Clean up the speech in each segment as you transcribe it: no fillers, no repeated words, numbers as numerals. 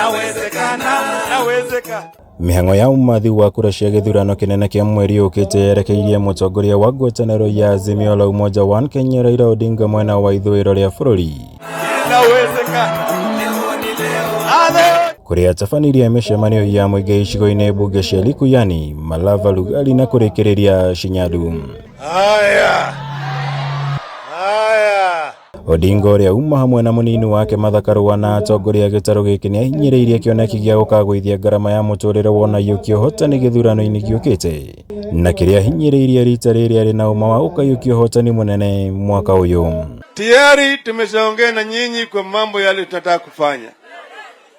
Inawezekana, inawezekana. Mĩhang'o ya ũmathi wa kura cia gĩthurano kĩnene kĩa mweri ũkĩte yerekeirie mũtongoria wa ngwatanĩro ya Azimio la Umoja One Kenya Raila Odinga mwena wa ithũĩro rĩa bũrũri. Inawezekana. Ale. Kũrĩa atabanirie mĩcemanio ya mũingĩ icigo-inĩ mbunge cia Likuyani, Malava, Lugari na kũrĩkĩrĩria Shinyalu. Haya. Haya. Odinga ũrĩa uma hamwe na mũnini wake Martha Karua na atongoria a gĩtarũ gĩkĩ nĩahinyĩrĩirie kĩoneki gĩa gũkagũithia ngarama ya mũtũrĩre wona aiyũkia ũhotani gĩthurano-inĩ gĩũkĩte na kĩrĩa ahinyĩrĩirie rita rĩrĩ arĩ na ũma wa gũkaiyũkia ũhotani mũnene mwaka ũyũ. Tayari tumeshaongea na nyinyi kwa mambo yale tunataka kufanya.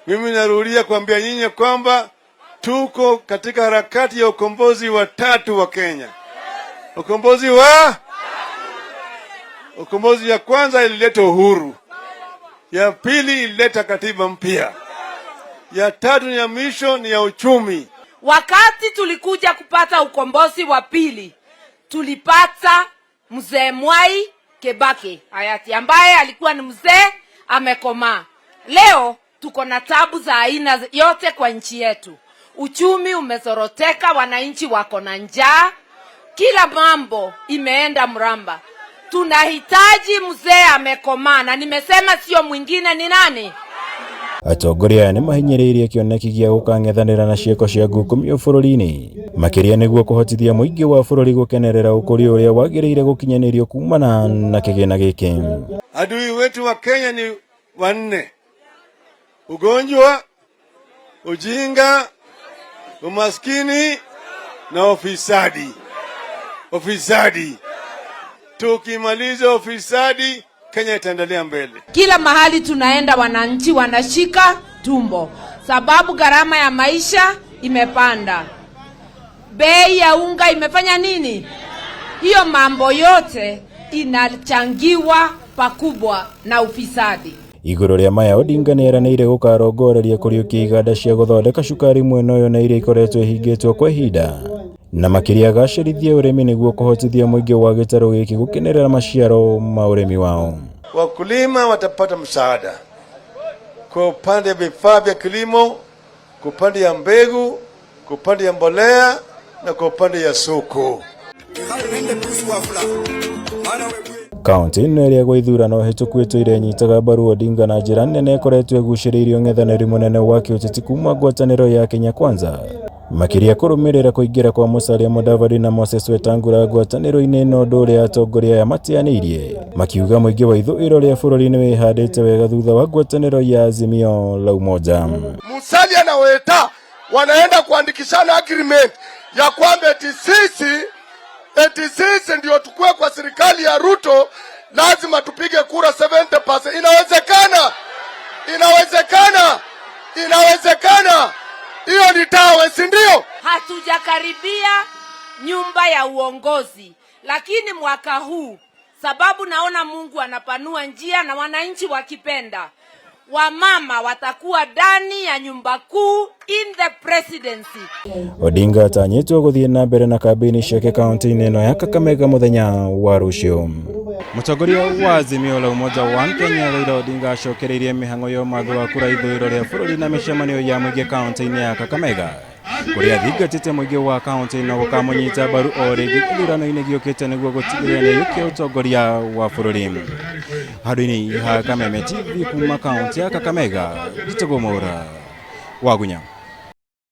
Mimi narudia kuambia nyinyi kwamba tuko katika harakati ya ukombozi wa tatu wa Kenya. Ukombozi ya kwanza ilileta uhuru, ya pili ilileta katiba mpya, ya tatu ni ya mwisho ni ya uchumi. Wakati tulikuja kupata ukombozi wa pili, tulipata mzee Mwai Kibaki hayati, ambaye alikuwa ni mzee amekomaa. Leo tuko na tabu za aina yote kwa nchi yetu. Uchumi umezoroteka, wananchi wako na njaa, kila mambo imeenda mramba. Tunahitaji mzee amekomaa, na nimesema sio mwingine, ni nani? Atongoria aya nĩmahinyĩrĩirie kĩoneki gĩa gũkang'ethanĩra na ciĩko cia ngukumio bũrũri-inĩ makĩria nĩguo kũhotithia mũingĩ wa bũrũri gũkenerera ũkũria ũrĩa wagĩrĩire gũkinyanĩrio kumana na kĩgĩna gĩkĩ. Adui wetu wa Kenya ni wanne: ugonjwa, ujinga, umaskini na ufisadi. Ufisadi. Tukimaliza ufisadi, Kenya itaendelea mbele. Kila mahali tunaenda wananchi wanashika tumbo, sababu gharama ya maisha imepanda, bei ya unga imefanya nini? Hiyo mambo yote inachangiwa pakubwa na ufisadi. Igũrũ rĩa maya Odinga nĩeranĩire gũkarongoreria kũriũkia iganda cia gũthondeka cukari mwena ũyũ na iria ikoretwo ihingĩtwo kwa ihinda na makĩria agacĩrithie ũrĩmi nĩguo kũhotithia mũingĩ wa gĩtarũ gĩkĩ gũkenerera maciaro ma ũrĩmi wao. Wakulima watapata msaada kwa upande wa vifaa vya kilimo, kwa upande ya mbegu, kwa upande ya mbolea na kwa upande ya soko. Kaunti ĩno ĩrĩa gwa ithurano hĩtũku ĩtũire ĩnyitaga mbaru Odinga na njĩra nene ĩkoretwo ĩgucĩrĩirie ũng'ethanĩri mũnene wa kĩũteti kuma ngwatanĩro ya Kenya Kwanza makĩria kũrũmĩrĩra kũingĩra kwa Musalia Mudavadi na Moses Wetangula ngwatanĩro-inĩ ĩno ũndũ ũrĩa atongoria aya mateanĩirie makiuga mũingĩ wa ithũĩro rĩa bũrũri nĩ wĩhandĩte wega thutha wa ngwatanĩro ya Azimio la Umoja. Musalia na Weta wanaenda kuandikishana agreement ya kwamba eti sisi ndio tukue kwa serikali ya Ruto, lazima tupige kura 70%. Inawezekana, inawezekana, inawezekana. Hiyo ni tawe, si ndio? Hatujakaribia nyumba ya uongozi, lakini mwaka huu, sababu naona Mungu anapanua njia na wananchi wakipenda, wamama watakuwa ndani ya nyumba kuu in the presidency. Odinga atanyĩtwo gũthiĩ na mbere na kambĩini ciake kaunti-inĩ ĩno ya Kakamega mũthenya wa rũciũ. Mũtongoria wa Azimio la Umoja One Kenya Raila Odinga acokereirie mĩhang'o ya ũmathi wa kura ithũĩro rĩa bũrũri na mĩcemanio ya mũingĩ kaunti-inĩ ya Kakamega kũrĩa athingatĩte mũingĩ wa kaunti ĩno gũkamũnyita mbaru o rĩngĩ gĩthurano-inĩ gĩũkĩte nĩguo gũtigĩrĩra nĩaiyũkia ũtongoria wa bũrũri. Handũ-inĩ ha Kameme TV kuma kaunti ya Kakamega, njĩtagwo Mwaura Wagunya.